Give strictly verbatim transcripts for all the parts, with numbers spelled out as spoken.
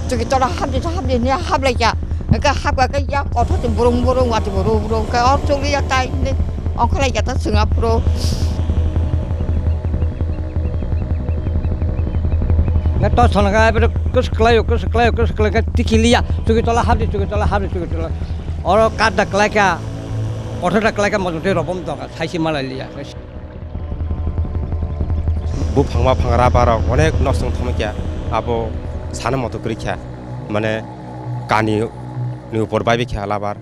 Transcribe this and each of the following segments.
Chwkitola hapdi, hapdi hwnwi haplaikha. Hwnkhe hapkha khe yak kothor se burung burung, watwi burung burung khe o chukliya tai hwnwi ongkhorlaikha ta chwng aphuru. Hwnkhe to sonokha, ebere kwswk kwlaio, kwswk kwlaio, kwswk kwlaikha, tikhi liya, chwkitola hapdi, chwkitola hapdi, chwkitola. Oro kadda kwlaikha, kothor da kwlaikha, mototwi robom doga, saisi malai liya. Buphang baphang rubber rok onek nosto wng thangkha, abo sana moto kwrwi kha, mane kani ni upor bai bikha labar.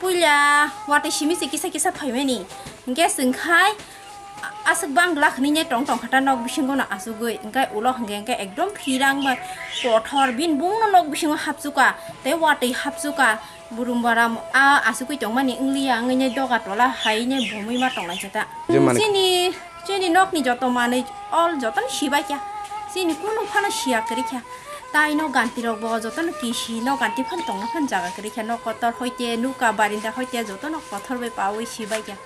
Puila watwi simi se kisa kisa phaimani, hwnkhe chwng khai aswk bangla khwnwi tong tong kha ta nok bisingo no achugwi, hwnkhe ulo hwnkhe hwnkhe ekdom phirang ba kothor, bini bung no nok bisingo hapchuka tei watwi hapchuka, burum baram a achugwi tongmani wngliya, wngwi doga tola hai bomwi ma tonglaijak ta. Chini, chini nokni joto manwi all jotono sibaikha, chini kunu phano siya kwrwikha. Taino ganti rok bo jotono kisi no ganti phan tongna phan jaga kwrwi kha, nok kotor hoite nuka barinda hoite jotono kotor bai pawi sibai kha.